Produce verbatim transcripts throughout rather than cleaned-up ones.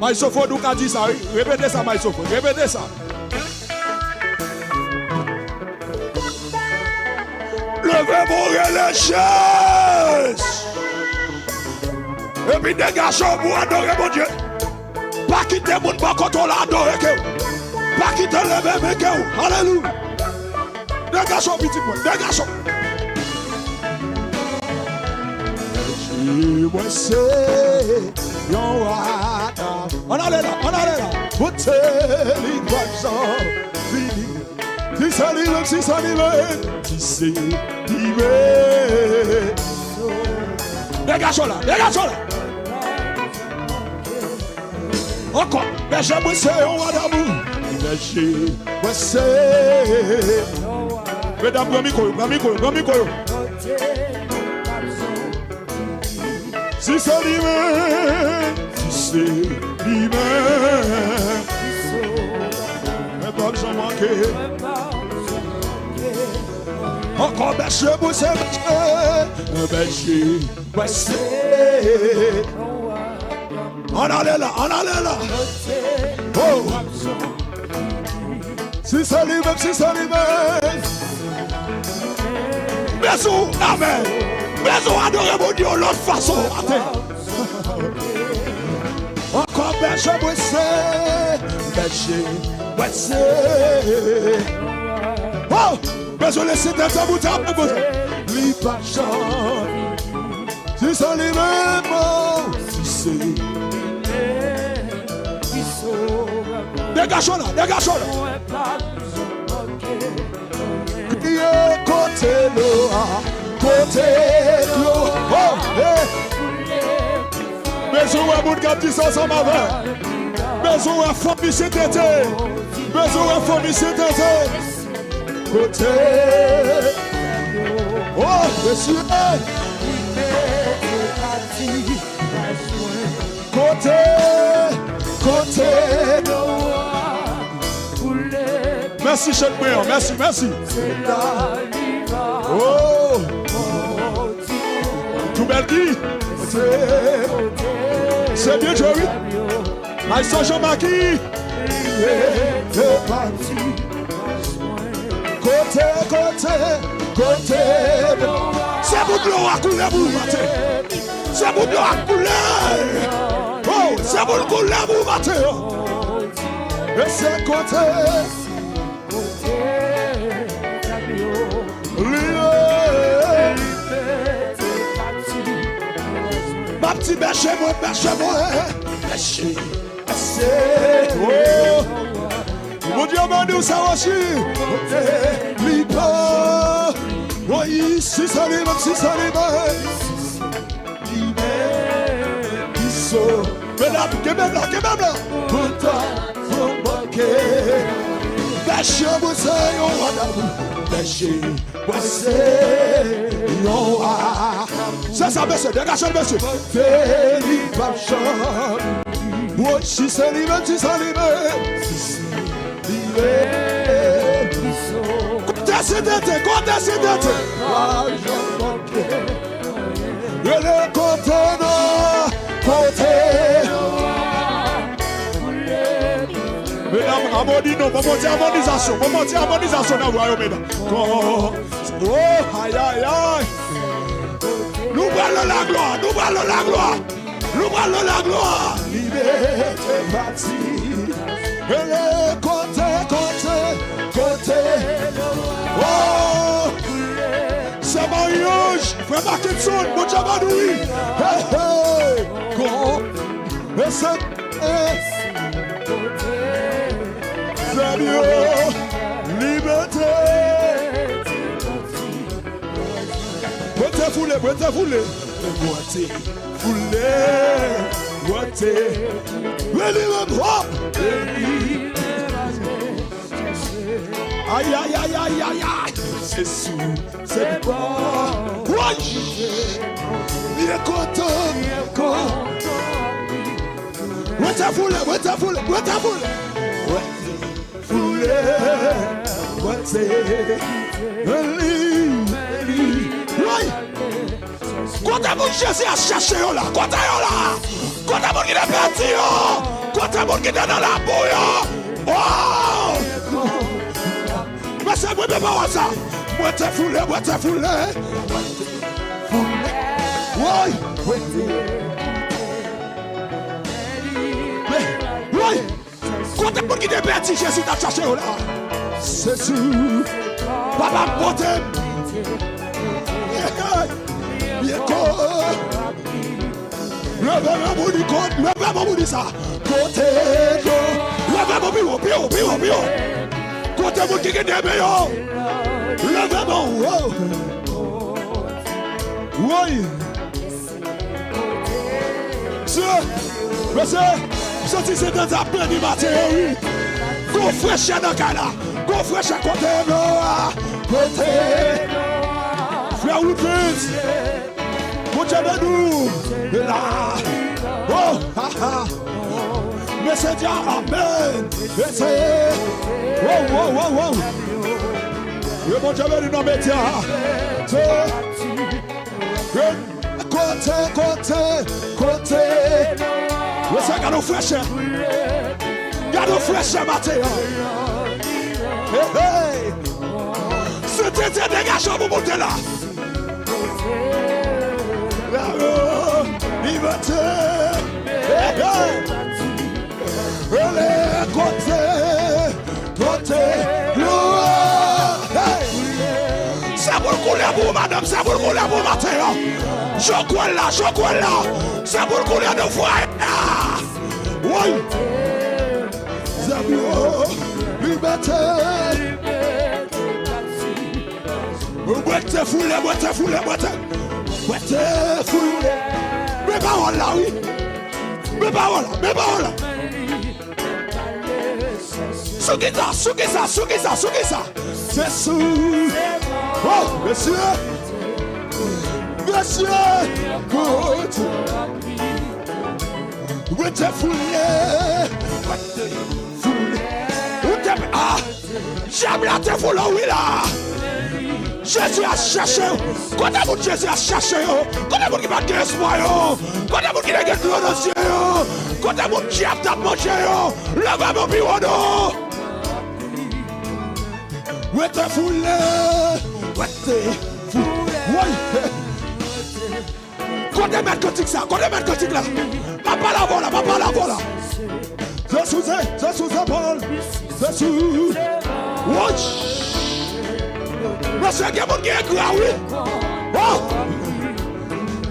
May Sofo, nou ka di sa, wi. Repete sa, May Sofo. Repete sa. Leve men w, rele Jezi. Epi degaje w pou adore Bondye. Pa kite moun bò kote w la adore ke w. Pa kite leve men ke w. Alelouya. Degaje w, pitit mwen. Degaje w. Mwen se yon wa. Ann ale la, ann ale la. Kote li pa janm fini. Si se li menm, si se li menm, si se li menm. Degaje w la, degaje w la. Ankò, bèje mwen se yon wa damou. Bèje mwen se. Medam, pran mikwo yo, pran mikwo yo, pran mikwo yo. Si se li menm, si se li menm. Mwen p ap janm manke. Ankò, bèje mwen se, bèje, bèje mwen se. Ann ale la, ann ale la. Oh. Si se li menm, si se li menm. Bezwen, amèn. Bezwen adore Bondye yon lòt fason atè. Ankò, bèje mwen se, bèje mwen se. Oh! Bezwen lese tèt sa pou ta pou li pa janm. Si se li menm, oh, si se li menm. Degaje w la, degaje w la. Kriye kote dlo a, kote dlo. Oh, hey. Bezwen wè moun k ap di sa ansanm avè m. Bezwen wè fanmi Sentete. Bezwen wè fanmi Sentete. Kote. Oh, mesye. Kote, kote. Mèsi, chèk mwen an. Mèsi, mèsi. Oh. Tou bèl ki? Se, se byen jwe, wi. Ay, sa Jean Marc. Kote, kote, kote. Se pou dlo a koule pou ou maten. Se pou dlo a koule. Oh, se pou l koule pou ou maten. E se kote. Li ye. M ap di bèje mwen, bèje mwen, bèje. Ase. Oh. Bondye beni w, sa osi. Li pa. Woy, si se li menm, si se li menm. Li menm ki so. Medam, kenbe m la, kenbe m la. Kontan, kontan manke. Bèje mwen se yon wa damou. Bèje. Mwen se yon wa. Se sa, mesye, degaje l, mesye. Fè li p ap chanm. Woy, si se li menm, si se li menm. Si se li menm. Kote Sentete, kote Sentete. Pa janm manke. Rele kote nou, kote nou. Medam, amoni non, bon, bon, ti amonizasyon, bon, bon, ti amonizasyon nan vwa yo, medam. Kon, oh, ay, ay, ay. Nou pral nan laglwa, nou pral nan laglwa. Nou pral nan laglwa. Libète pati. Rele kote, kote, kote. Oh! Se Maryaj, frè Marcketson, Bondye beni w, wi. Hey, hey. Kon, e se, e. Fabio, libète. Mwen te foule, mwen te foule. Mwen te foule, mwen te. Veni menm, hop. Ay, ay, ay, ay, ay, ay. Se sou, se bò. Woy. Byen kontan, byen kontan. Mwen te foule, mwen te foule, mwen te foule. Mwen te foule, mwen te. Woy. Kote moun Jezi a chèche yo la? Kote yo la? Kote moun ki te pèdi yo? Moun ki te nan labou yo. Oh! Mesye, mwen te pawòl sa. Mwen te foule, mwen te foule. Woy! Woy! Kote moun ki te pèdi Jezi t ap chache yo la? Jezi, papa m pote m. Ye ko. Leve men moun li kot, leve men moun li sa. Kote yo. Leve men pi wo, pi wo, pi wo, pi wo. Kote moun ki gen de men yo? Leve men wo. Woy. Mesye, mesye, m santi Sentespri ap beni maten an, wi. Gon frechè nan kay la. Gon frechè kote nou a. Kote. Frè Woodfritz. Bondye beni w. E la. Oh, ha, ha. Mesye di amèn. Mesye. Wow, wow, wow, wow. E Bondye beni nan medya. Se. Kote, kote, kote. Mesye, gade yon frechè. Gade yon frechè maten an. Hey, hey. Sentespri degaje w pou monte la. Liberté. Hey, hey. Rele kote. Kote glwa. Hey! Se pou l koule pou ou, madanm, se pou l koule pou ou maten an. Jòkwèl la, jòkwèl la. Se pou l koule nan fwaye a. Woy! Zam yo, libète. Mwen te foule, mwen te foule, mwen te, mwen te foule. Men pawòl la, wi. Men pawòl la, men pawòl la. Sou kisa, sou kisa, sou kisa, sou kisa? Se sou. Oh, mesye. Mesye. Kote. Ou te foule. Ou te, ah. Dyab la te foule w wi la. Jezi ap chache w. Kote moun Jezi ap chache yo? Kote moun ki pa t gen espwa yo? Kote moun ki te gen dlo nan zye yo? Kote moun dyab t ap manje yo? Leve men w pi wo non. Rete foule. Rete foule. Woy. Kote mèt kantik sa? Kote mèt kantik la? M ap pale avè w la, m ap pale avè w la. Jezi, Jezi, Jezi, Pòl. Jezi. Woy. Mesye, gen moun ki engra, wi. Oh.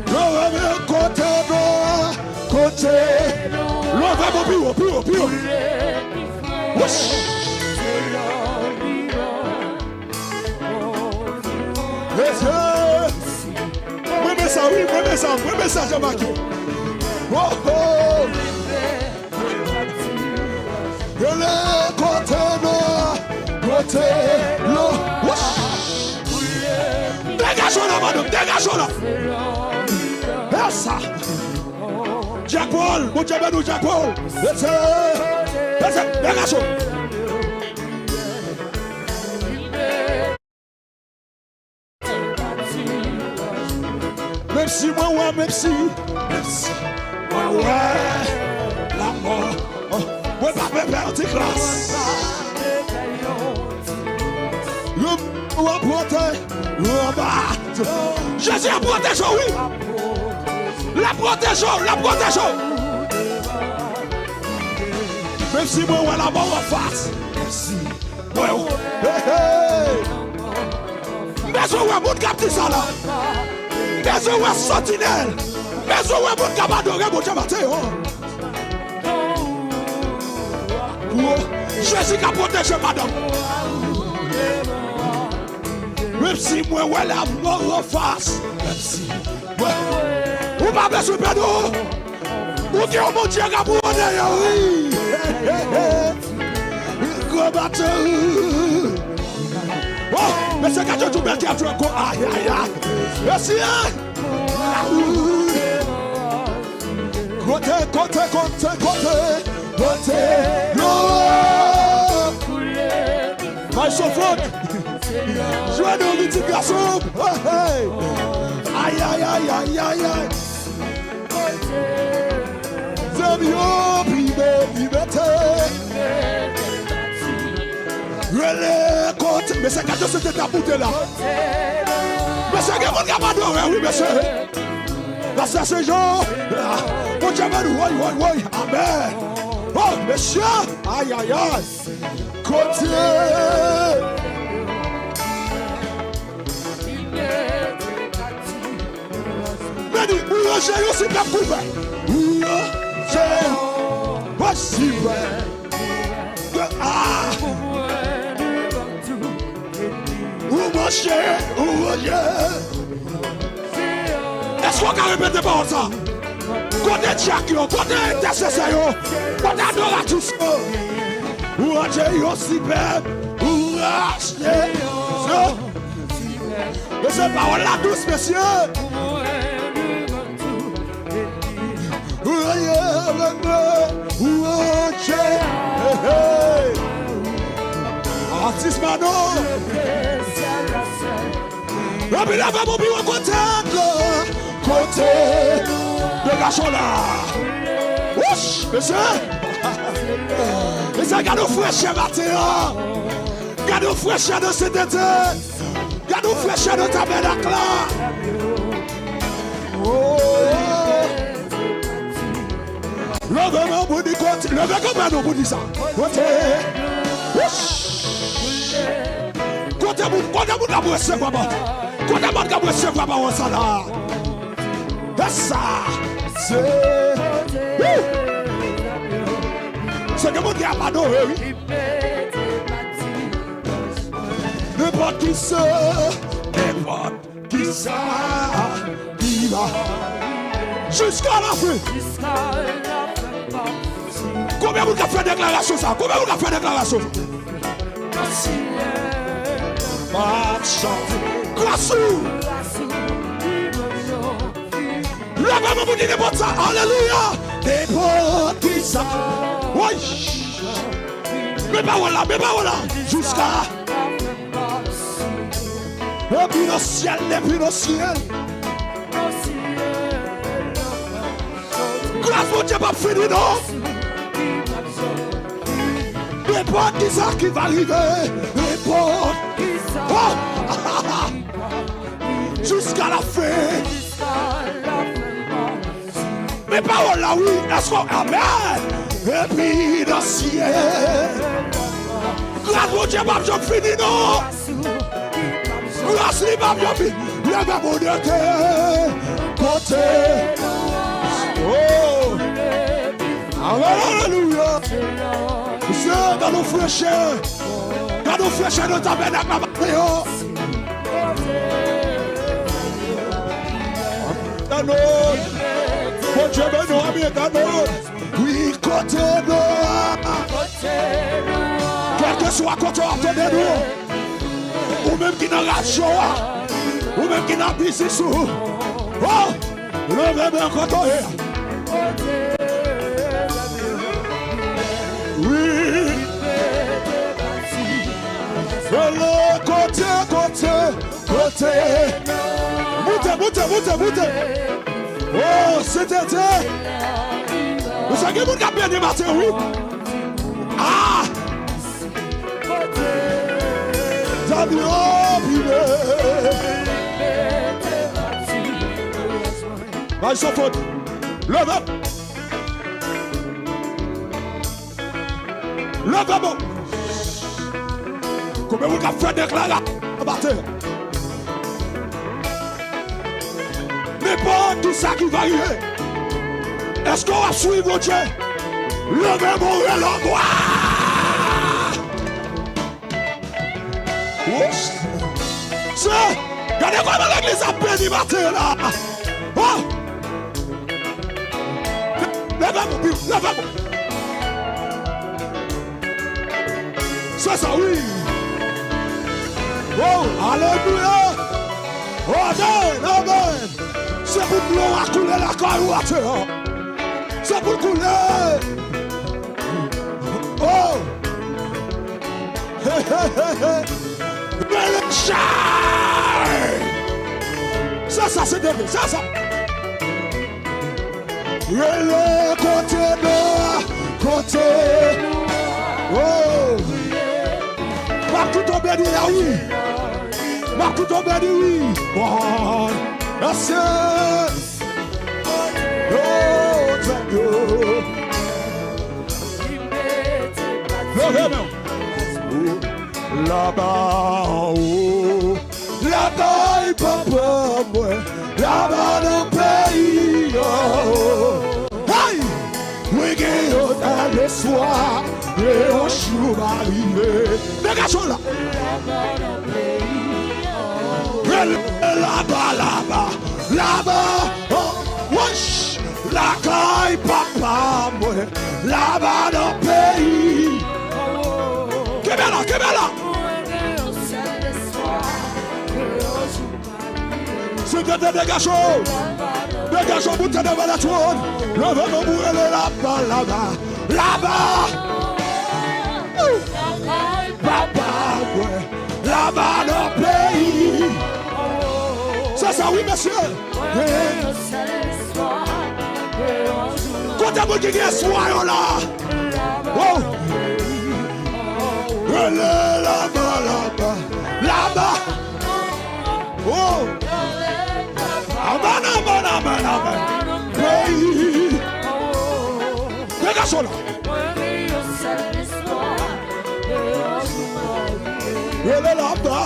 Leve men kote nou a, kote. Leve men pi wo, pi wo, pi wo. Woy. Mesye. Mwen men sa, wi, mwen men sa, mwen men sa, Jean Marc. Oh, oh. Rele kote nou a, kote nou a. Wouch! Degaje w la, madanm, degaje w la. E sa. Jack Paul, Bondye beni w, Jack Paul. Ese, ese, degaje w. Menm si mwen wè, menm si, menm si mwen wè lanmò, oh, mwen pa pè pèdi gras. Yo, w ap pwote, w ap bat. Jezi ap pwoteje w, wi. L ap pwoteje w, l ap pwoteje w. Menm si mwen wè lanmò anfas, menm si Mwen, hey, hey. M bezwen wè moun k ap di sa la. M bezwen wè santinèl. M bezwen wè moun k ap adore Bondye maten an. Wo, Jezi ka pwoteje madanm. Menm si mwen wè lanmò anfas, menm si mwen, ou pa bezwen pè non. Ou gen yon Bondye k ap wone yo, wi. Gwo bato. Oh, mesye, gade yon bèl teyat ankò. Ay, ay, ay. Mesye. Kote, kote, kote, kote, kote. Yo. Maestro Frank. Jwe nou pitit gason. Hey, hey. Ay, ay, ay, ay, ay, ay. Zanmi yo, pibe, pibe, Mesye, gade se te ap moute la. Mesye, gen moun k ap adore, wi, mesye. Pastè Sejan, Bondye beni, woy, woy, woy, amèn. Oh, mesye, ayayay. Kote. Beni, ou ranje yon sipèp koupè. Ou ranje yon sipèp. Ah! Ou manje, ou ranje. Èske w ka repete pawòl sa? Kote dyak yo, kote entèsesè yo, kote adoratris yo? Ou ranje yon sipèp, ou ranje yo. Mesye, pawòl la dous, mesye. Atis Mano. Epi leve mon pi wo kote dlo. Kote de gason la. Wouch, mesye. Mesye, gade yon frechè maten an. Gade yon frechè nan sentete. Gade yon frechè nan tabènak la. Oh. Leve men pou di kote. Leve kanpe nou pou di sa. Kote. Wouch. Kote moun, kote moun k ap resevwa pawòl. Kote moun k ap resevwa pawòl sa la. Esa. Se. Wou. Se gen moun ki ap adore, wi. Nenpòt kisa, nenpòt kisa ki va. Jiska lafen. Konbyen moun k ap fè deklarasyon sa? Konbyen moun k ap fè deklarasyon sa? M ap chante. Gras ou. Leve men pou di nenpòt sa. Alelouya. Nenpòt kisa. Woy. Men pawòl la, men pawòl la. Jiska. Depi nan syèl, depi nan syèl. Gras Bondye p ap fini, non. Nenpòt kisa ki va rive, nenpòt kisa. Oh! Jiska lafen. Men pawòl la, wi. Èske, amèn. Epi nan syèl. Gras Bondye p ap janm fini, non. Gras li p ap janm fini. Leve pou Bondye. Kote. Oh. Amèn, alelouya. Se gade yon frechè. Gade yon frechè nan tabènak la maten an. Amèn. Bondye beni w, amèn. Wi, kote nou a. Kèlkeswa kote w ap tande nou. Ou menm ki nan radyo a. Ou menm ki nan biznis ou. Oh! Leve men kote w ye. Wi. Rele kote, kote, kote. Moute, moute, moute, moute. Oh, se tete. Ou sa gen moun k ap beni maten, wi. Ah! Daniel Pine. Bay sofon. Leve. Leve men w. Konbyen moun k ap fè deklarasyon maten? Nenpòt kisa ki va rive. Èske w ap swiv Bondye? Leve men w, rele anmwa. Wouch! Se, gade kòman legliz ap beni maten la. Oh! Leve men w, leve men w. Se sa, wi. Oh, alelouya. Amèn, amèn. Se pou dlo a koule lakay ou atè an. Se pou l koule. Oh. Hey, hey, hey, hey. Rele chay. Sa, sa, se devye. Sa, sa. Rele kote nou a. Kote. Oh. M ap kite w beni la, wi. M ap kite w beni, wi. Bòy, èske yo tèt yo leve men w laba anwo. Lakay papa mwen, laba nan peyi an. Hey! Mwen gen yon bèl espwa, ke yon jou va rive. Degaj w la. Rele laba, laba, laba. Oh, wesh! Lakay papa mwen, laba nan peyi. Kenbe la, kenbe la. Seigneur, te degaje w. Degaje w pou te devan latwòn. Leve men w pou rele laba, laba. Laba. Papa mwen, laba nan peyi. Se sa, wi, mesye. Kote moun ki gen espwa yo la? Oh. Rele laba, laba, laba. Oh. Amen, amen, amen, amen. Peyi. Degaje w la. Rele laba.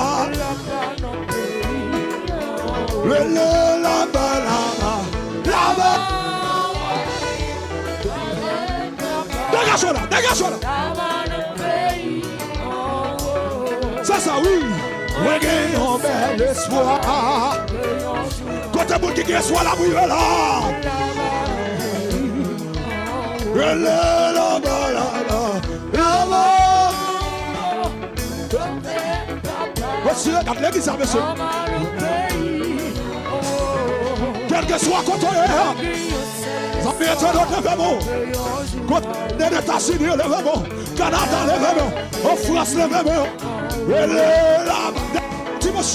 Rele laba, laba, laba. Degaje w la, degaje w la. Se sa, wi. Mwen gen yon bèl espwa. Kote moun ki gen espwa la pou yo la? Rele laba, laba, laba. Mesye, gad legliz la, mesye. Kèlkeswa kote w ye, zanmi entènot, leve men w. Kote w ye, Etazini, leve men w. Kanada, leve men w. An Frans, leve men w. Rele laba. Dimanch.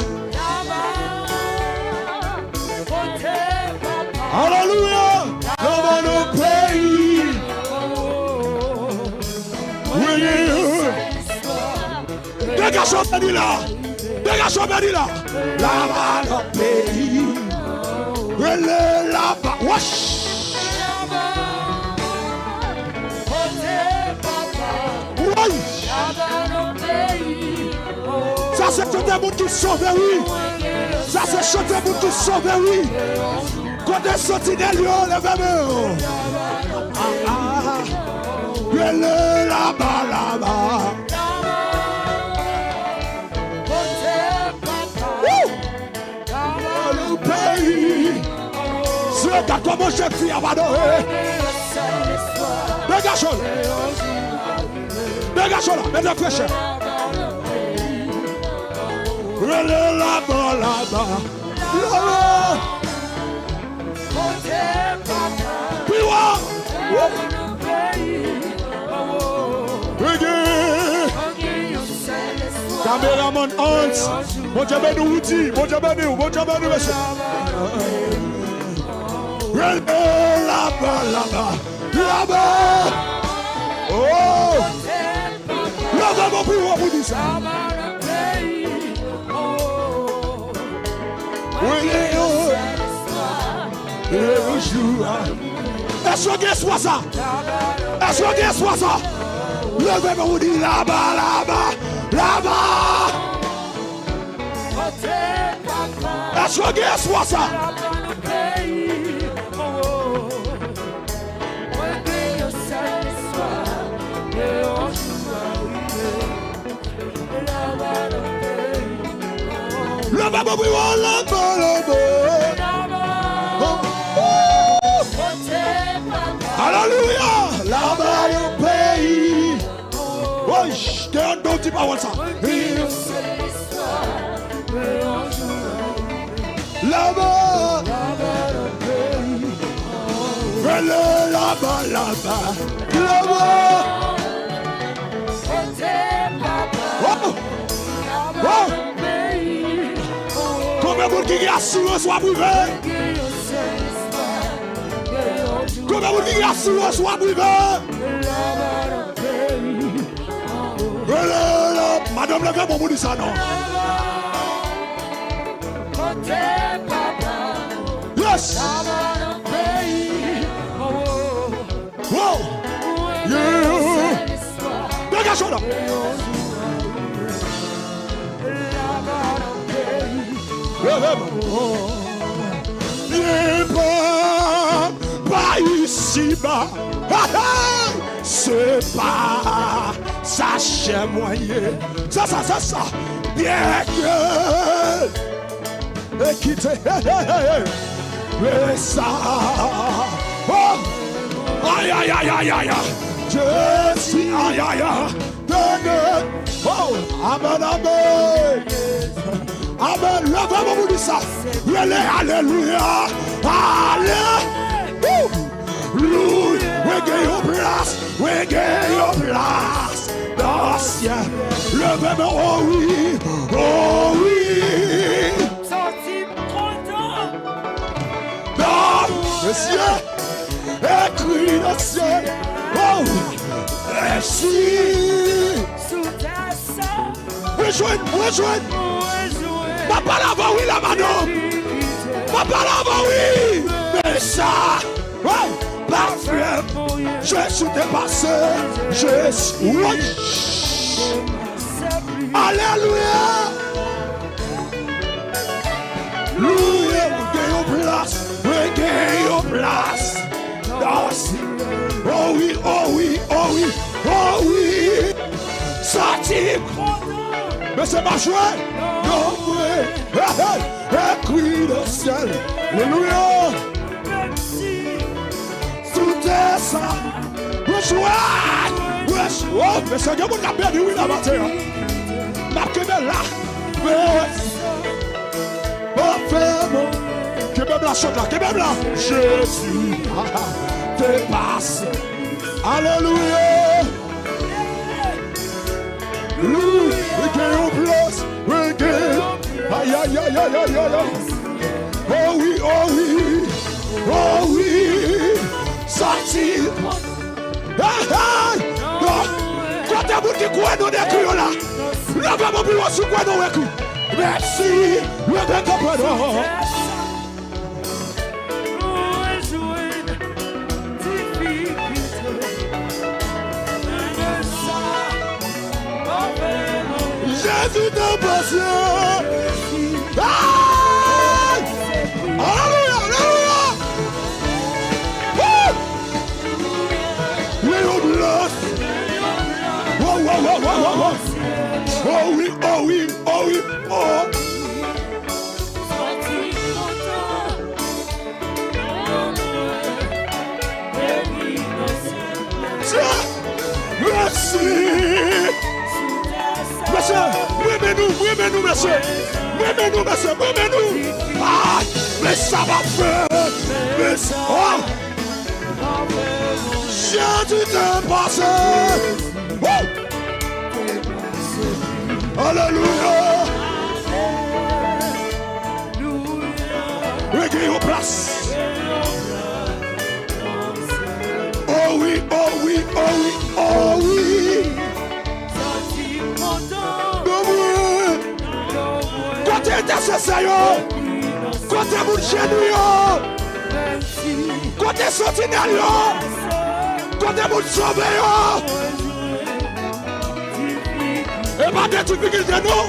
Alelouya. Laba nan peyi. Wi. Degaje w beni la. Degaje w beni la. Laba nan peyi. Rele laba. Wesh. Woy! Sa se chante moun ki sove, wi. Sa se chante moun ki sove, wi. Kote santinèl yo, leve men w. Ah, ah. Rele laba, laba. Woo! Nan peyi. Si yo gad kòman jèn fi a pa adore. Degaje w la. Degaje w la. Mete frechè. Rele laba, laba. Laba. Pi wo. Woo! Reggae. Kameraman Hans, Bondye beni w, Woody, Bondye beni w, Bondye beni w, mesye. Rele laba, laba, laba. Oh! Leve men w pi wo pou di sa. Wi, yon jou a. Èske w gen espwa sa? Èske w gen espwa sa? Leve men w di laba, laba, laba. Èske w gen espwa sa? Laba pou mwen, laba, laba. Oh, oh. Alelouya. Laba nan peyi. Woy, gen yon don di pawòl sa. Laba. Rele laba, laba, laba. Oh! Oh! Konbyen moun ki gen asirans w ap rive? Konbyen moun ki gen asirans w ap rive? Rele laba, madanm. Leve men w pou di sa non. Yes. Wow. Yeah. Degaje w la. Leve men w. Byen pa, pa isi ba. Hey, hey. Se pa sa chè mwen ye. Se sa, se sa. Byen ke e kite, hey, hey, hey, hey. E sa. Oh. Ay, ay, ay, ay, ay, ay. Jezi, ay, ay, ay. Tande. Oh, amen, amen. Amen. Leve men w pou di sa. Rele alelouya. Ale. Woo. Louwe, gen yon plas. Wi, gen yon plas nan syèl. Leve men w, o wi, o wi. Santi m kontan. Non, mesye. Ekri nan syèl. Oh, mèsi. Sou tè sa. Mwen jwenn, mwen jwenn. M ap pale avè w wi la, madanm. M ap pale avè w wi. Men sa, oh, pa fè m. Jezi te pase. Jezi, wi. Alelouya. Louwe, mwen gen yon plas, mwen gen yon plas. Dans. Oh wi, oh wi, oh wi, oh wi. Santi m kontan. Men se pa jwe. Non, mwen. Hey, hey. Ekri nan syèl. Alelouya. Sou tè sa. Wech, wech, wech. Oh, mesye, gen moun k ap beni wi nan maten an. M ap kenbe la. Wech. Oh, fè mwen. Kenbe m la, chòt la. Kenbe m la. Jezi. Te pase. Alelouya. Wi, wi, gen yon plas, wi, gen. Ay, ay, ay, ay, ay, ay, ay. Oh wi, oh wi, oh wi. Santi. Hey, hey. Non. Kote moun ki kwè nan ekri yo la? Leve men w pi wo si w kwè nan ekri. Mèsi, leve kanpe non. Jezi te pase. Hey! Alelouya, alelouya. Woo! Wi, yon plas. Wow, wow, wow. Oh wi, oh wi, oh wi, oh. Mèsi. Mesye, mwen renmen nou, mwen renmen nou, mesye. Mwen renmen nou, mesye, mwen renmen nou. Ay, men sa va fè. Men sa, oh. Jezi te pase. Woo! Alelouya. Wi, gen yon plas. Oh wi, oh wi, oh wi, oh wi. Kote entèsesè yo? Kote moun jeni yo? Kote santinèl yo? Kote moun sove yo? E pa de difikilte non.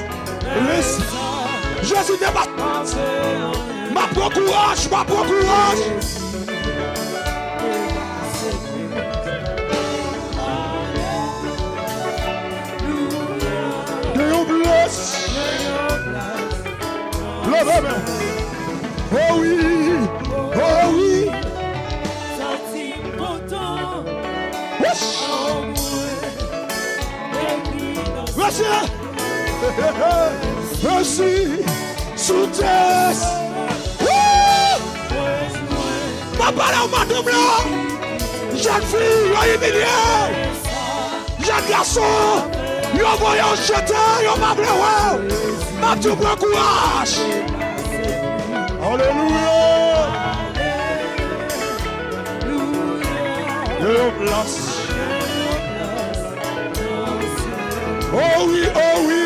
Jezi te pase. M ap pran kouraj, m ap pran kouraj. Gen yon plas. Leve men. Oh wi, oh wi. Wouch! Mesye! Mesye! Sou tè! Woo! M ap pale w madanm lan! Jèn fi, yo imilye! Jèn gason, yo voye w jete, yo pa vle wè w. M ap di w pran kouraj. Alelouya. Gen yon plas. Oh wi, oh wi,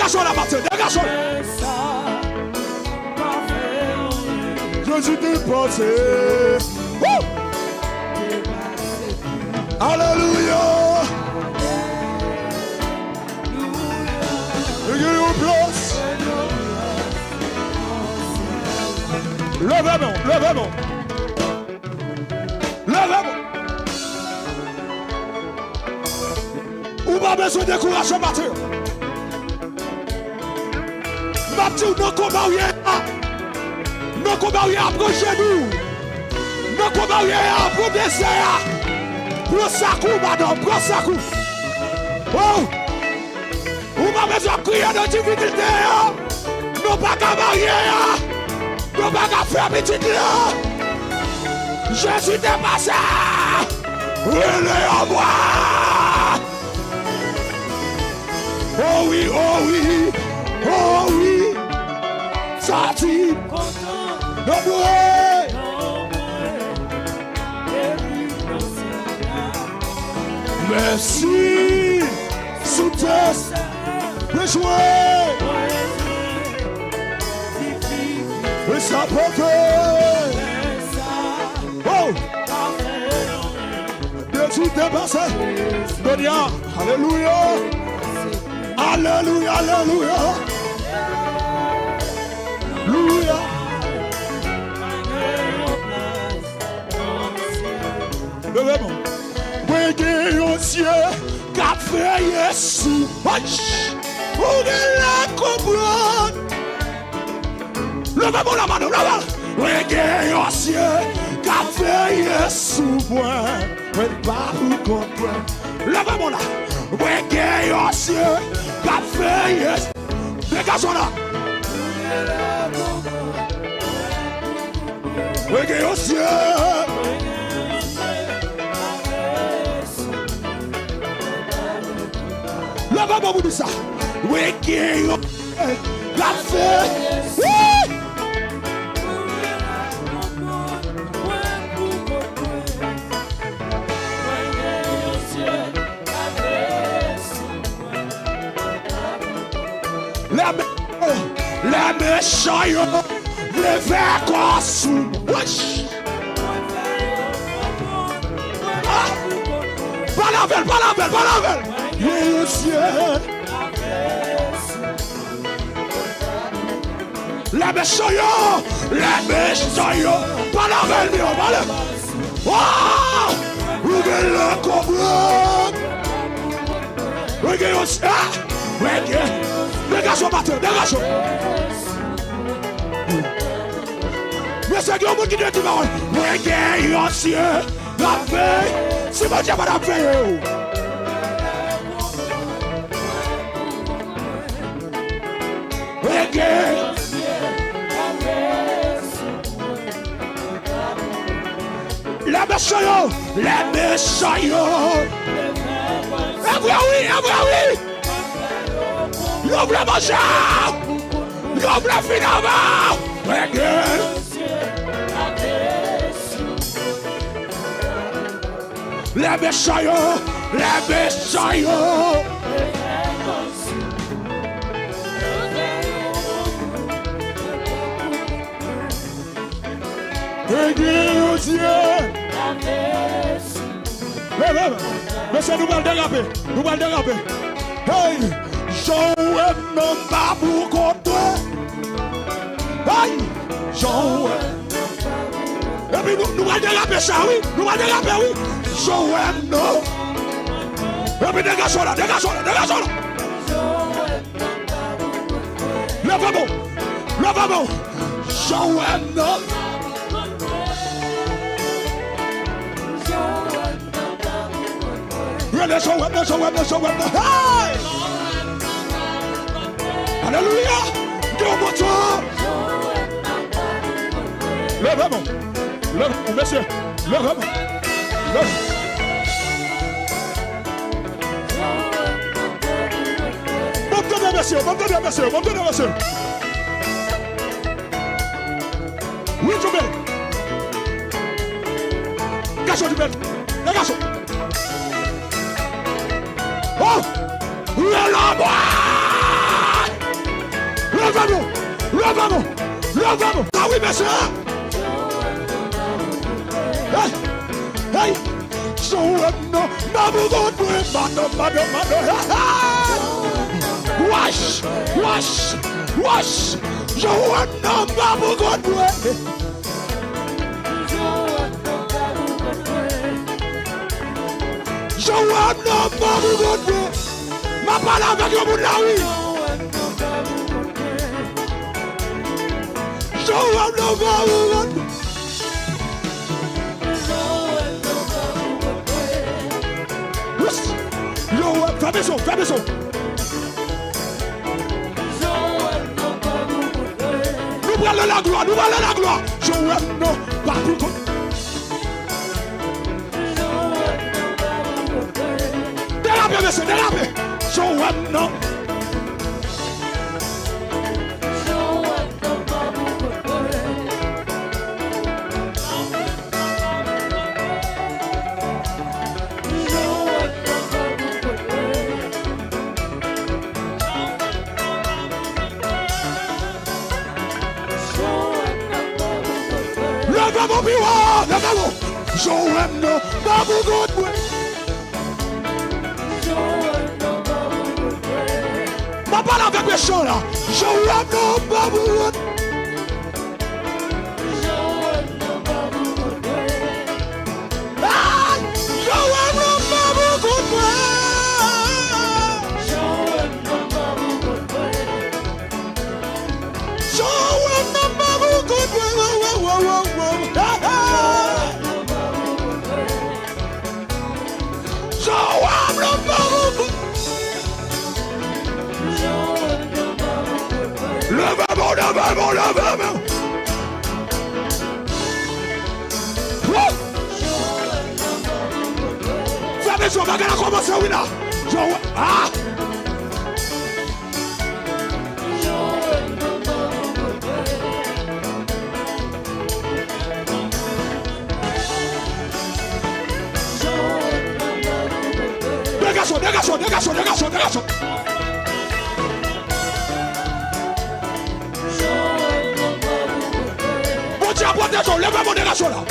Degaje w la maten, degaje w. Jezi te pase. Woo! Alelouya! Li gen yon plas. Leve men w, leve men w. Leve men w. Ou pa bezwen dekouraje maten. M ap di w nan konba w ye a. Nan konba w ye a, pran jenou. Nan konba w ye a, pran dezè a. Pran sak ou, madanm, pran sak ou. Oh! Ou pa bezwen ap kriye nan difikilte yo. Nou pa ka marye a. Nou pa ka fè pitit la. Jezi te pase. Rele anmwa. Oh wi, oh wi, oh wi. Sa di. Non mwen. Mèsi. Sou tès. Rejwe. E sa pwouve. Oh! Jezi te pase. Kounye a, alelouya. Alelouya, alelouya. Alelouya. Leve men w. Mwen gen yon Dye k ap veye sou mwen. Ou genlè konprann. Leve men w la, madanm, leve. Mwen gen yon Dye k ap veye sou mwen. Mwen pa pou kont mwen. Leve men w la. Mwen gen yon Dye k ap veye. Degaje w la. Mwen gen yon Dye. Leve men w pou di sa. Mwen gen yon Dye k ap fè. Wi! Lè me-, lè mechan yo leve kò sou mwen. Ah! Pale avè l, pale avè l, pale avè l. Mesye. Lè mechan yo, lè mechan yo. Pale avè l, Miro, pale. Ah! Ou genlè konprann. Mwen gen yon, ah! Mwen gen. Degaje w maten, degaje w. Mesye, gen yon moun ki dwe di pawòl. Mwen gen yon Dye k ap veye. Si Bondye pa t ap veye w. Mwen gen. Lè mechan yo, lè mechan yo. E vre wi, e vre wi. Yo vle manje. Yo vle fini avè w. Mwen gen. Lè mechan yo, lè mechan yo. Mwen gen yon Dye. Leve men w. Mesye, nou pral derape. Nou pral derape. Hey! Jan w wè m nan, m pa pou kont mwen. Hey! Jan w wè. Epi nou, nou pral derape sa, wi. Nou pral derape, wi. Jan w wè m nan. Epi degaje w la, degaje w la, degaje w la. Leve men w. Leve men w. Jan w wè m nan. Rele jan w wè m nan, jan w wè m nan, jan w wè m nan. Hey! Alelouya! Gen yon Bondye. Leve men w. Leve men w, mesye. Leve men w. Leve. Ban m tande mesye, ban m tande mesye, ban m tande mesye. Wi, Jumel. Gason, Jumel. Gason. Oh! Rele anmwa! Leve nou! Leve nou! Leve nou! Ah wi, mesye! Hey! Hey! Jan w wè m nan, m ap kontre madan, madan, madan. Hey, hey! Wesh! Wesh! Wesh! Jan w wè m nan, m ap kontre. Jan w wè m nan, m ap kontre. M ap pale avèk yon moun la, wi. Jan w wè m nan, m ap kontre. Yes. Yo, wè, fèmen son, fèmen son. Nou pral nan laglwa, nou pral nan laglwa. Jan w wè m nan, pa pou kont. Derape, mesye, derape. Jan w wè m nan. Leve men w pi wo, leve men w. Jan w wè m nan, pa pou kont mwen. M ap pale avèk mechan la. Jan w wè m nan, pa pou kont. Ay! Jan w wè m nan, pa pou kont mwen. Jan w wè m nan, pa pou kont mwen. Jan w wè m nan, pa pou kont mwen. Wo, wo, wo, wo, wo. Hey, hey. Jan w wè m nan, pa pou kont. Leve men w, leve men w, leve men w. Woo! Fèmen je w, bagay la kòmanse wi la. Jan w wè, ah! Degaj w, degaj w, degaj w, degaj w, degaj w. Bondye ap pwoteje w, leve men w, degaj w la.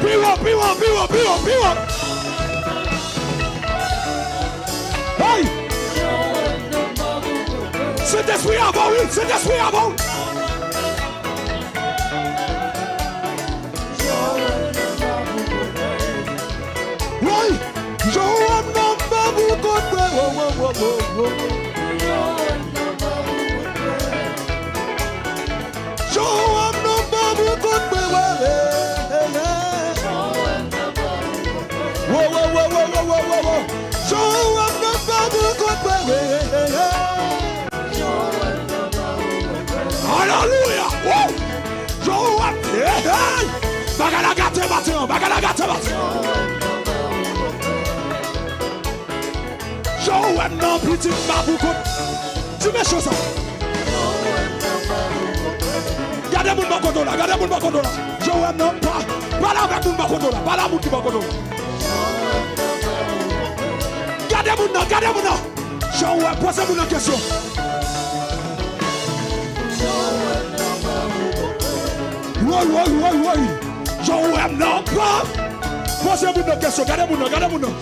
Pi wo, pi wo, pi wo, pi wo, pi wo. Hey! Sentespri a avè w, wi, Sentespri a avè w. Woy! Jan w wè m nan, m pa pou kont mwen. Wo, wo, wo, wo, wo. Jan w wè m nan, m pa pou kont mwen. Wo, wo, wo, wo. Jan w wè m nan, m pa pou kont mwen. Alelouya! Woo! Jan w wè m, hey, hey! Bagay la gate maten an, bagay la gate maten an. Jan w wè m nan, pitit, m pa pou kont. Di mesye sa. Gade moun bò kote w la, gade moun bò kote w la. Jan w wè m nan, pa, pale avèk moun bò kote w la, pale a moun ki bò kote w la. Gade moun nan, gade moun nan. Jan w wè, poze moun nan kesyon. Woy, woy, woy, woy. Jan w wè m nan, pa. Poze moun nan kesyon, gade moun nan, gade moun nan.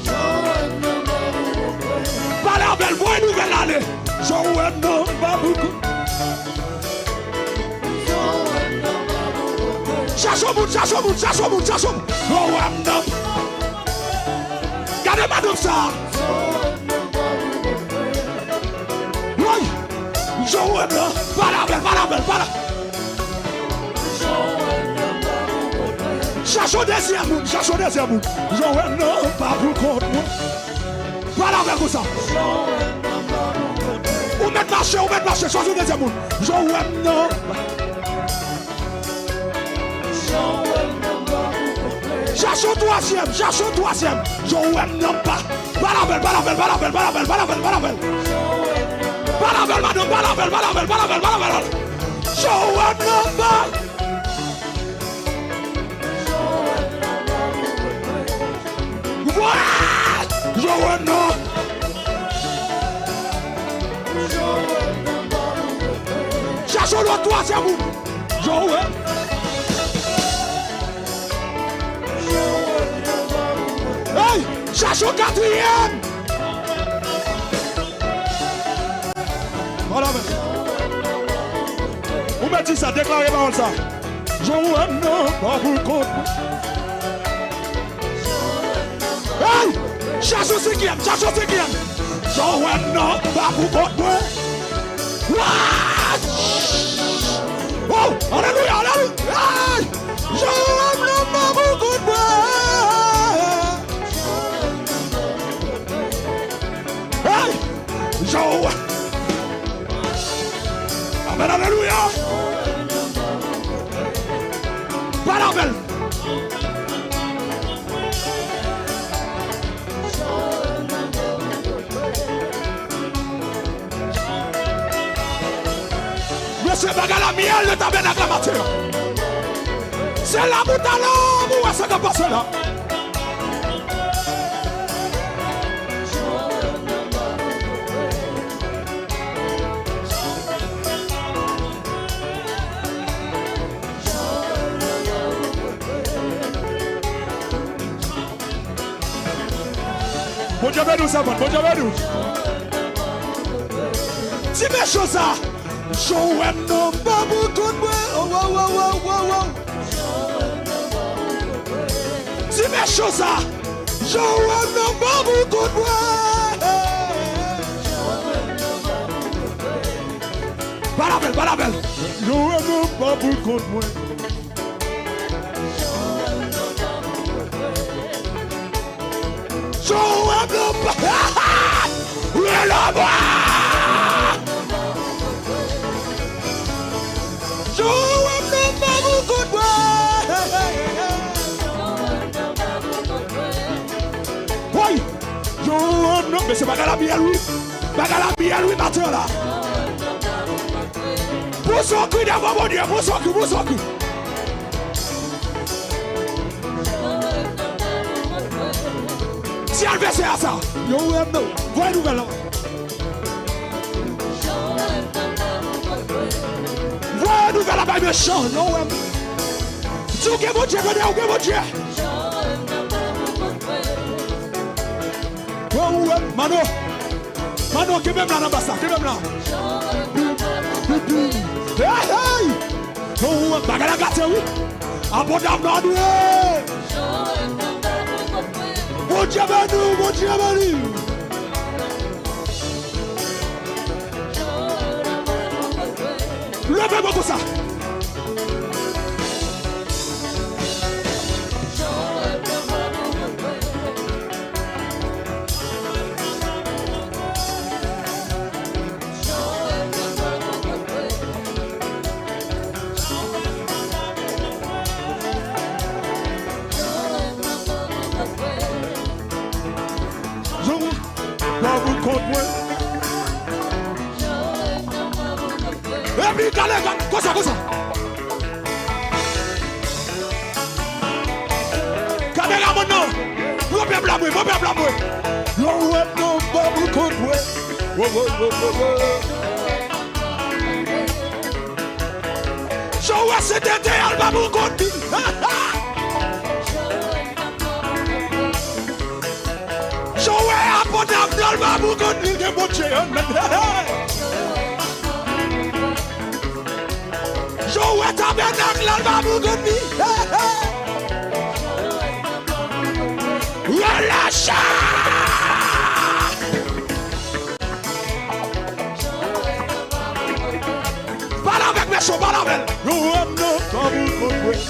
Pale avè l, voye nouvèl ale. Jan w wè m nan, pa pou kont. Chache yon moun, chache yon moun, chache yon moun, chache yon moun. Jan w wè m nan. Gade madanm sa. Woy! Jan w wè m nan, pale avè l, pale avè l, pale. Chache yon dezyèm moun, chache yon dezyèm moun. Jan w wè m nan, pa pou kont mwen. Pale avè l konsa. Ou mèt mache, ou mèt mache, chwazi yon dezyèm moun. Jan w wè m nan. Chache yon twazyèm, chache yon twazyèm. Jan w wè m nan pa. Pale avè l, pale avè l, pale avè l, pale avè l, pale avè l, pale avè l. Pale avè l, madanm, pale avè l, pale avè l, pale avè l, pale avè l. Jan w wè m nan pa. Vwè! Jan w wè m nan. Chache yon lòt twazyèm moun. Jan w wè. Hey! Chache yon katriyèm. Pale avè l. Ou mèt di sa, deklare pawòl sa. Jan w wè m nan, pa pou kont mwen. Hey! Chache yon senkyèm, chache yon senkyèm. Jan w wè m nan, pa pou kont mwen. What? Oh, alelouya, alelouya. Hey! Jan w wè m nan, pa pou kont mwen. Hey! Jan w wè. Amèn, alelouya. Pale avè l. Mesye, bagay la myèl nan tabènak la maten an. Se la pou talè pou wè sa k ap pase la. Bondye beni w, sèvant. Bondye beni w. Ti mechan sa. Jan w wè m nan pa pou kont mwen. Oh, oh, oh, oh, oh, oh. Ti mechan sa. Jan w wè m nan pa pou kont mwen. Pale avè l, pale avè l. Jan w wè m nan pa pou kont mwen. Jan w wè m nan pa. Rele mwen. Jan w wè m nan pa pou kont mwen. Woy! Jan w wè m nan, mesye, bagay la myèl wi. Bagay la myèl wi maten an la. Pouse yon kri devan Bondye, pouse yon kri, pouse yon kri. Ti advèsè a sa. Yo wè m non. Voye nouvèl la. Voye nouvèl la bay mechan. Yo wè m. Di ou gen Bondye, tande, ou gen Bondye. Yo wè m. Mano. Mano, kenbe m la nan bas la, kenbe m la. Hey, hey! Oh, bagay la gate, wi. Abondamman dwe. Bondye beni w, Bondye beni w. Leve men konsa. Jan w pa pou kont mwen. Epi gade, gade, konsa, konsa. Kameramann nan, pran pèp la mwen, pran pèp la mwen. Yo wè m nan pa pou kont mwen. Wo, wo, wo, wo, wo. Jan w wè se tete al pa pou kont li. Jan w wè apot Abnè al pa pou kont li, gen Bondye anndan. Jan w wè tabènak la al pa pou kont li. Relache! Yon wèm nan pa pou konprann.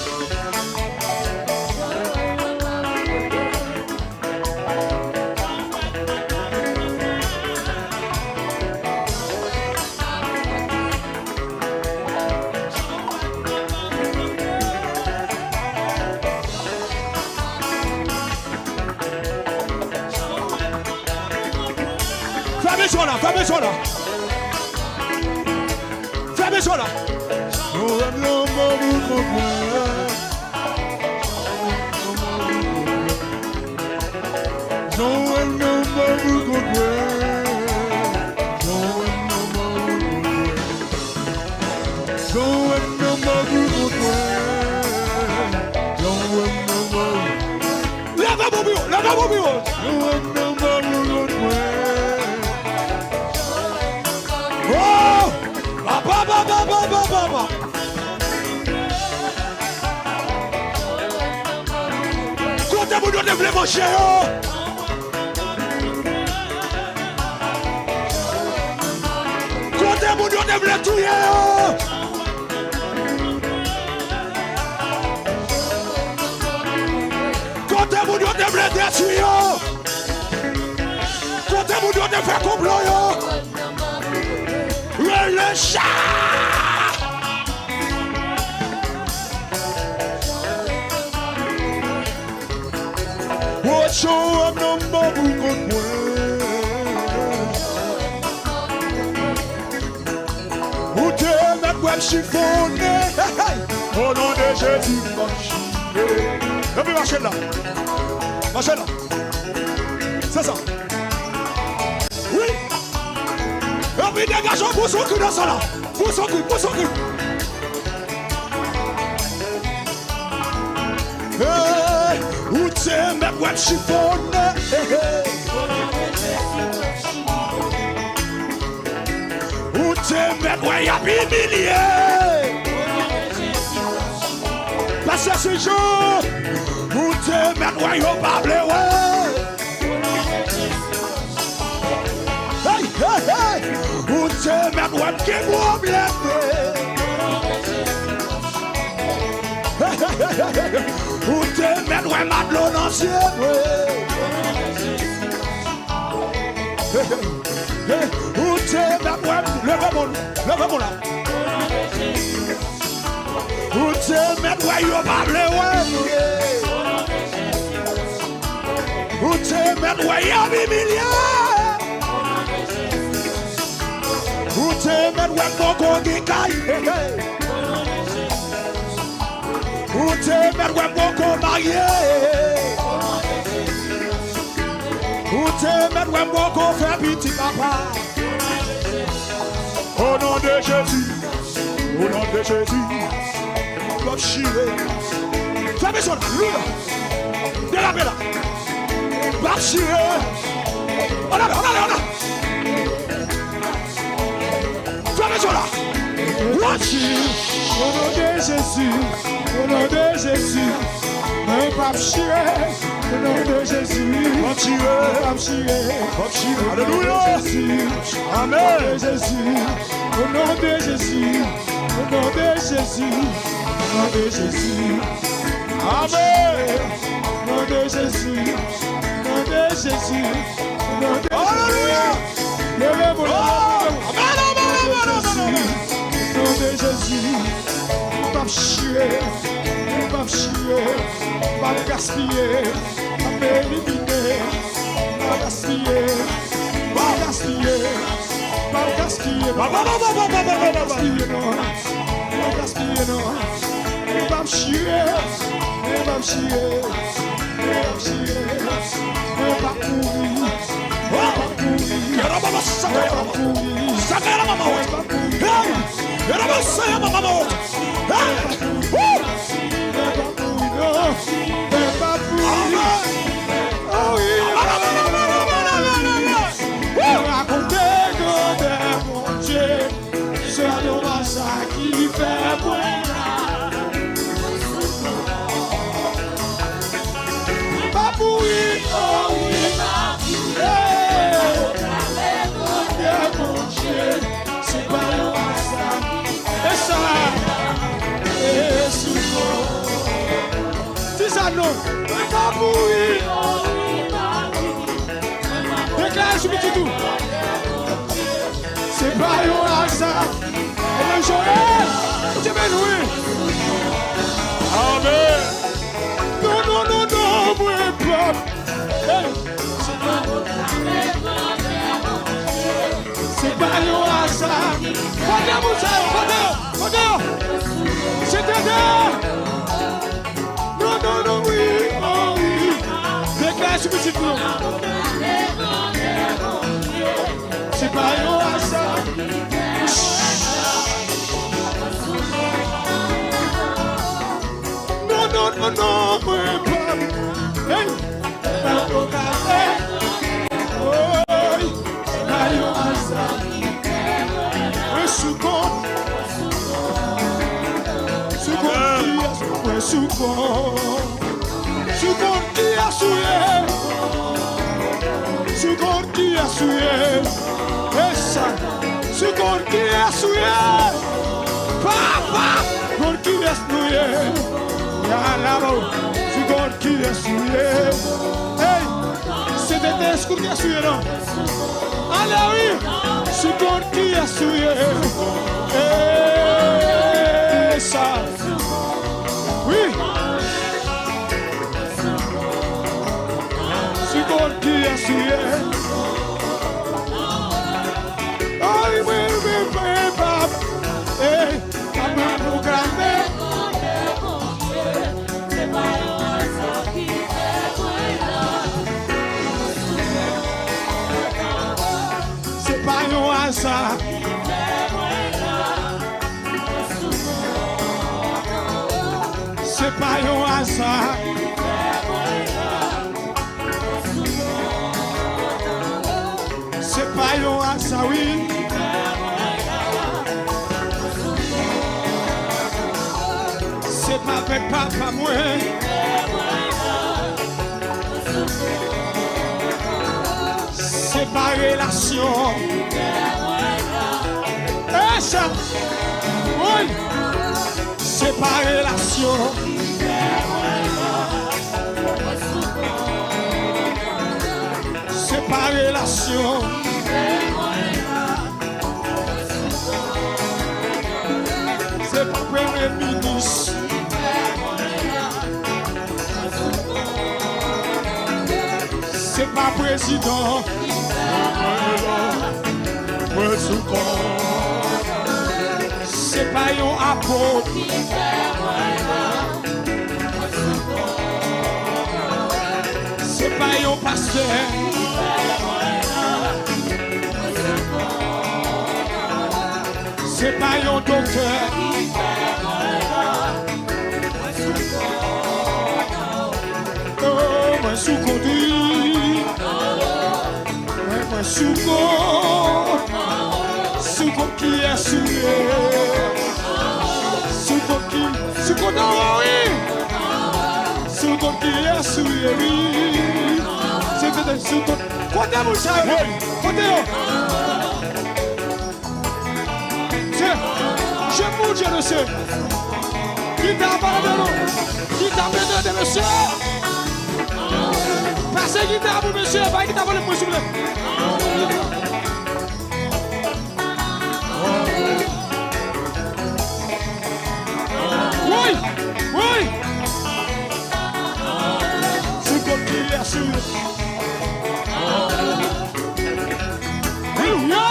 Fèmen son la, fèmen son la. Fèmen son la. Yo wè m nan mò pou konprann. Yo wè m nan mò pou konprann. Yo wè m nan mò pou konprann. Yo wè m nan mò pou konprann. Yo wè m nan mò. Leve pou pi wo, leve pou pi wo. Yo wè m nan mò pou konprann. Oh! Papa, papa, papa, papa. Kote moun yo te vle manje yo? Kote moun yo te vle touye yo? Kote moun yo te vle detwi yo? Kote moun yo te fè konplo yo? Rele cha! Wocho ap nan mò pou kont mwen. Ou te mèt wè m chifonnen. Hey, hey. O non de Jezi, m ap chire. Epi mache la. Mache la. Se sa. Wi. Epi degaje w pou sou ki nan sa la. Pou sou ki, pou sou ki. Hey, ou te mèt wè m chifonnen. Hey, hey. Ou te mèt wè y ap imilye. Pastè Sijo, ou te mèt wè yo pa vle wè. Hey, hey, hey! Ou te mèt wè m gen pwoblèm vre. Hey, hey, hey, hey, hey! Ou te mèt wè m a dlo nan zye vre. Hey, hey, hey! Ou te mèt wè m, leve moun, leve moun la. Ou te mèt wè yo pa vle wè m. Ou te mèt wè y ap imilye. Ou te mèt wè m poko gen kay. Ou te mèt wè m poko marye. Ou te mèt wè m poko fè pitit, papa. O non de Jezi. O non de Jezi. M ap chire. Fèmen zòn. Louda. Derape la. M ap chire. Ann ale, ann ale, ann ale. Fèmen zòn la. Watch. O non de Jezi. O non de Jezi. Mwen p ap chire. O non de Jezi. M ap chire. M ap chire. M ap chire. Alelouya. O non de Jezi. Amèn. O non de Jezi. O non de Jezi. O non de Jezi. O non de Jezi. Amèn. O non de Jezi. O non de Jezi. O non de Jezi. Alelouya. Leve moun. Oh. Amèn, amèn, amèn, amèn, amèn. O non de Jezi. M p ap chire. M p ap chire. M p ap gaspiye. M ap elimine. M ap gaspiye. M ap gaspiye. M ap gaspiye non. M ap gaspiye non. M ap gaspiye non. M p ap chire. M p ap chire. M p ap chire. M p ap mouri. M p ap mouri. M p ap mouri. M p ap mouri. Hey! Hey! Woo! Mwen p ap mouri non. Mwen p ap mouri. Amèn. Oh wi. Amèn, amèn, amèn. Woo! Rakonte grandè Bondye. Se domaj sa ki fè mwen la. M p ap mouri, oh wi, m ap mouri. Hey! Grandè Bondye, se pa yon aza. E sa. non. Mwen pa mouri. Deklare sou pitit ou. Se pa yon aza. Evanjel, Bondye beni w. Amen. Non, non, non, non, mwen p ap. Hey. Se pa yon aza. Kote moun sa yo? Kote yo? Kote yo? Se tete. Non, non, non, wi, oh, wi. Deklare sou pitit nou. Se pa yon aza. Non, non, non, non, mwen p ap. Hey. Oy, se pa yon aza. Mwen sou kont. Sou kont kiyès? Mwen sou kont. Sou kont kiyès ou ye? Sou kont kiyès ou ye? E sa. Sou kont kiyès ou ye? Papa, kont kiyès nou ye? Ya la, bon. Sou kont kiyès ou ye? Hey! Se te te eskou kiyès ou ye non? Ale wi! Sou kont kiyès ou ye? Hey! Sa. Wi! Sou kont kiyès ou ye? Ay, mwen, mwen, mwen, pap. Hey! Ap pwoklame. Se pa yon aza. Se pa yon aza. Se pa yon aza, wi. Se pa avèk papa mwen. Se pa relasyon. E sa. Wi. Se pa relasyon. Se pa relasyon. Se pa premye minis. Se pa prezidan. Mwen sou kont. Se pa yon apot. Se pa yon pastè. Se pa yon doktè. Oh, mwen sou kont, wi. Mwen, mwen sou kont. Sou kont kiyès ou ye? Sou kont ki? Sou kont anwo, wi. Sou kont kiyès ou ye, wi. Se te sou kont. Kote moun sa yo? Kote yo? Mesye, je pou Dye, mesye. Gita pa tande non. Gita pa tande, mesye. Pase gita pou mesye, bay gita pou mwen, souple. Woy! Woy! Se kòb ki asire. Alelouya!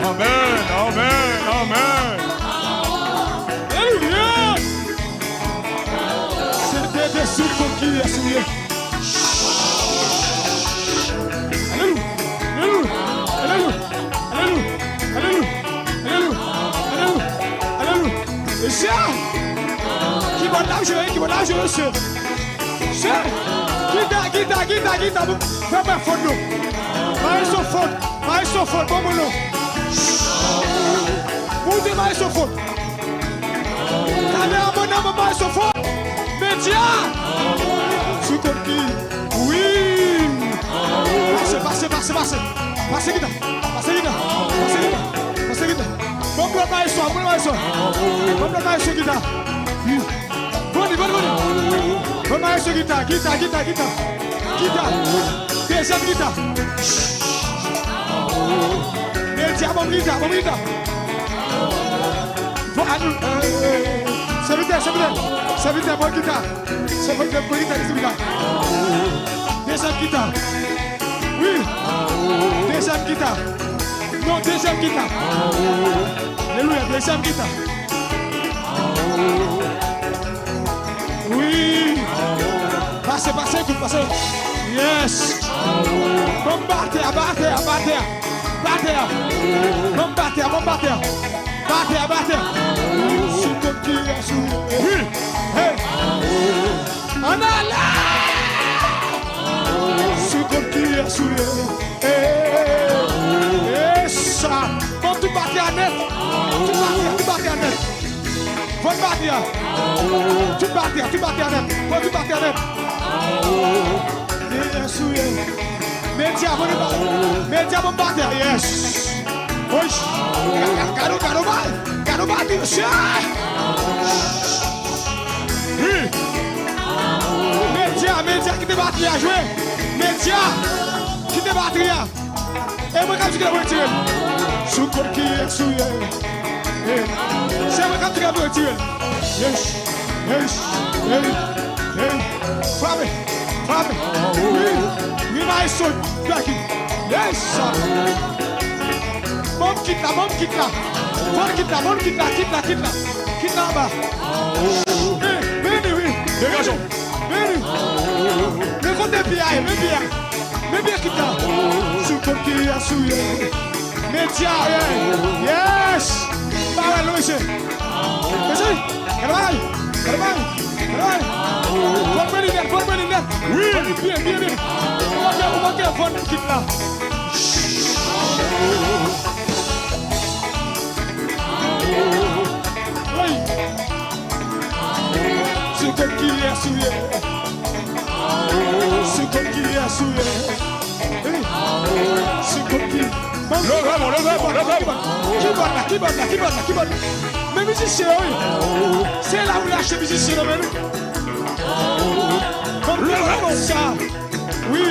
Amèn, amèn, amèn. Alelouya! Se te de sou kòb ki asire. Alelouya! Alelouya! Alelouya! Mesye! Kibòd la jwe, kibòd la jwe, mesye. Mesye! Gita, gita, gita, gita, pou fè mwen fon nou. Maestro fon, maestro fon, bon, bon, non. Moute maestro fon. Kameramann nan, bon, maestro fon. Medya! Sou kòb ki? Wi! Pase, pase, pase, pase. Pase gita, pase gita, pase gita, pase gita. Bon, bon, maestro, Ban m maestro. Ban m maestro gita. Wi. Vini, vini, vini. Ban m maestro gita, gita, gita, gita. Gita. Dezyèm gita. Medya, ban m gita, ban m gita. Bon, anou, eh, eh, eh. Sèvitè, sèvitè. Sèvitè, ban m gita. Sèvitè, ban m gita, sèvitè. Dezyèm gita. Wi. Dezyèm gita. Non, dezyèm gita. Alelouya, dezyèm gita. Wi. Pase, pase, ekout, pase. Yes. Ban m batè, batè, batè. Batè. Ban m batè, ban m batè. Batè, batè. Sou kont ki asou. Wi. Hey. Ann ale! Sou kont ki asou. Hey. Hey, sa. Ban m tout batè a nèt. Tout batè, tout batè a nèt. Fò n batè a. Tout batè a, tout batè a nèt. Fò tout batè a nèt. Yes, wi. Medya, fò n ba-, medya, fò n batè a. Yes. Oy. Gado, gado, gado, bay. Gado, bay, mesye. Wi. Medya, medya, kite batri a jwe. Medya, kite batri a. E mwen k ap di ke l ap retire l. Sou kont ki asou ye. Eh, se mwen k ap di ke l ap retire l. Yes, yes, yes, yes. Frape, frape. Wi, wi, maestro, Jackie. Yes, sa. Ban m kit la, ban m kit la. Ban m kit la, ban m kit la, kit la, kit la. Kit la anba. Eh, vini, wi. Degaje w. Vini. Men kote pye a ye, men pye a. Men pye kit la. Sou kont ki asou ye. Medya, yeah. Yes. Pa wè l non, mesye. Mesye, gade bay. Gade bay. Gade bay. Fò n pran li nèt, fò n pran li nèt. Wi. Fò n pran li byen, byen, byen. Ou manke, ou manke vann kit la. Wi. Sou kont ki asou ye. Sou kont ki asou ye. Hey. Sou kont ki. Leve men w, leve men w, leve men w. Kibòd la, kibòd la, kibòd la, kibòd la. Men mizisyen yo, wi. Se la ou achte mizisyen nan men nou. Leve men w. Sa. Wi.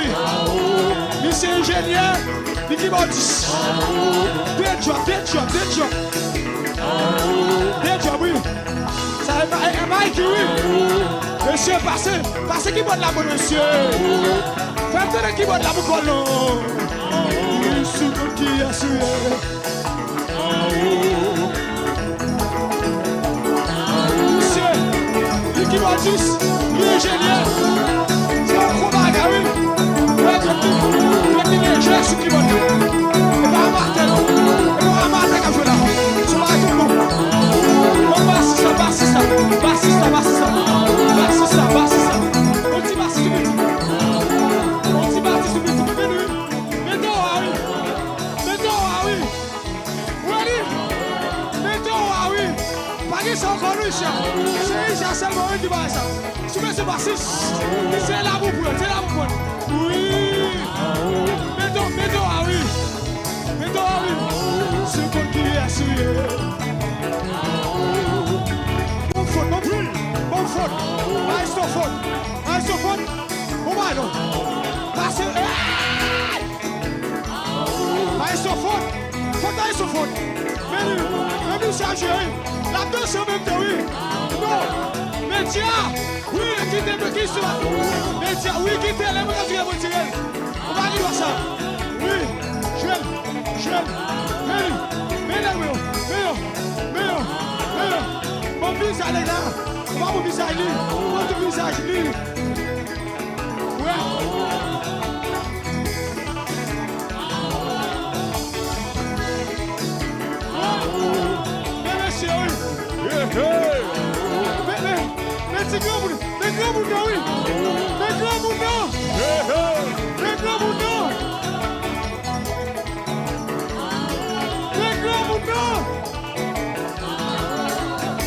Misye enjenyè, li kibòdis. De djòb, de djòb, de djòb. De djòb, wi. Sa e Ma-, e, e Mikey, wi. Mesye, pase, pase kibòd la pou mesye. Fè m tande kibòd la pou kòlon. Wi, sou kont ki asou ye. Misye, li kibòdis, li enjenyè. Se yon gwo bagay, wi. Mwen di, mwen di enjenyè sou kibòd la. E pa amatè, non. E pa amatè k ap jwe la. Se yon bagay tout bon. Bon, basis la, basis la. Basis la, basis la. Basis la, basis la. Yon ti basis tou piti. Yon ti basis tou piti. Mete w a, wi. Mete w a, wi. Ready? Mete w a, wi. Pa gen sa ankò, non, Isha. Se Isha sèlman, wi, ki bay sa. Sou mesye basis. Se la pou pran, se la pou pran. Wi. Mete w, mete w a, wi. Mete w a, wi. Se kont ki asou ye. Bon fòt, bon fòt, bon fòt. Maestro fòt. Maestro fòt. Bon bagay, non. Pase. Hey! Maestro fòt. Fòt, maestro fòt. Men li, men li chaje, wi. L ap danse an menm tan, wi. Non. Medya. Wi, kite, kite, kite. Medya, wi, kite. Lè mwen retire, mwen tire l. Ou pa gen dwa sa. Wi. Jwe l. Jwe l. Men li. Men nèg yo. Men yo. Men yo. Men yo. Bon, vizaj nèg la. Ou pa bon vizaj li. Ou pa bon vizaj li. Wè. Men mesye, wi. Men, men, men ti granmoun, men granmoun nan, wi. Men granmoun nan. Men granmoun nan. Men granmoun nan.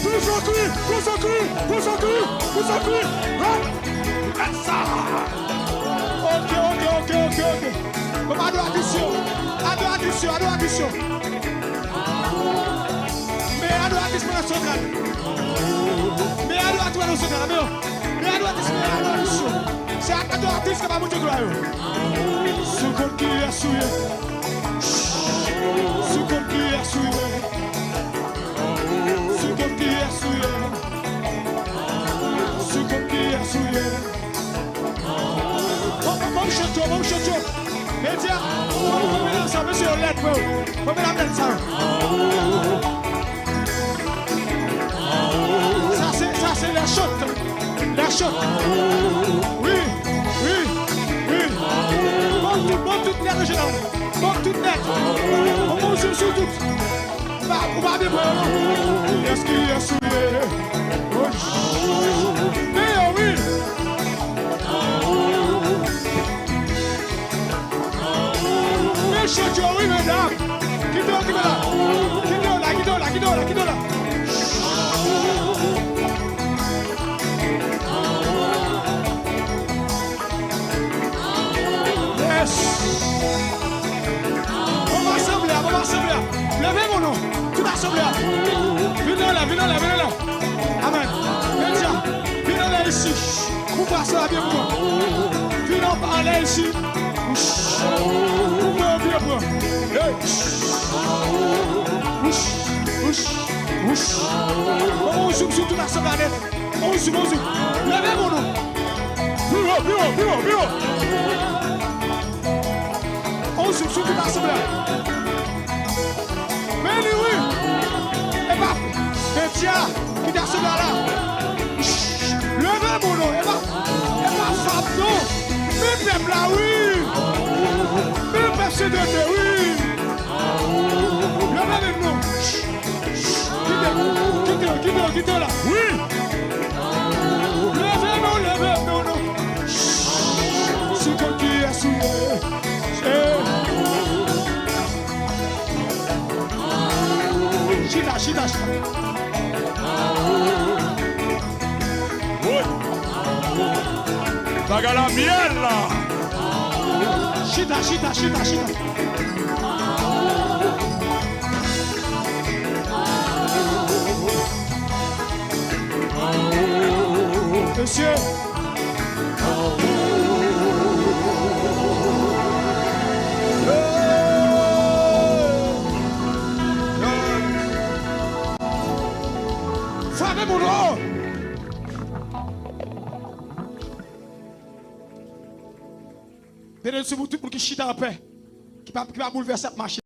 Toujou kri, toujou kri, toujou kri, toujou kri. Hey! Mèt sa! Ok, ok, ok, ok, ok. Bon, adoradisyon, adoradisyon, adoradisyon. Men Esperanso Santral. Meyè adwatris Esperanso Santral, men yo. Meyè adwatris, meyè adwatris yo. Se adoratris ki pa montre glwa yo. Sou kont kiyès ou ye? Sou kont kiyès ou ye? Sou kont kiyès ou ye? Sou kont kiyès ou ye? Bon, bon, bon, chante, bon, chante. Medya, bon, bon, medam sa, mesye yo lèd, bro. Bon, medam lèd sa. Sa se, sa se lè chòt. Lè chòt. Wi, wi, wi. Bon, tout, bon, tout nèt, jeneral. Bon, tout nèt. Bon, bon, sou, sou tout. Ou pa, ou pa byen pran yo, non. Kiyès, kiyès ou ye? Woy. Men yo, wi. Men chòt yo, wi, medam. Kite yo, kite yo la. Kite yo la, kite yo la, kite yo la, kite yo la. Yes! Bon, asanble a, bon, asanble a. Leve men nou, tout asanble a. Vin anlè, vin anlè, vin anlè. Amèn. Medya, vin anlè isi. Pou pase la byen pou mwen. Vin anlè isi. Pou mwen byen pran. Hey! Wouch, wouch, wouch. Bon, on zoom sou tout asanble a nèt. On zoom, on zoom. Leve men nou. Pi wo, pi wo, pi wo, pi wo. On zoom sou tout asanble a. Men li wi. Epa, medya ki t asanble a la. Leve men nou. Epa, epa fap non. Men pèp la wi. Men pèp C D T wi. Leve men nou. Kite, kite, kite, kite la. Wi. Leve men w, leve men w, non. Sou kont kiyès ou ye? Eh. Chita, chita, chita. Woy. Bagay la myèl la. Chita, chita, chita, chita. Mesye. Frape moun o! Benediksyon pou tout moun ki chita anpè, ki pa, ki pa boulvèse ap mache.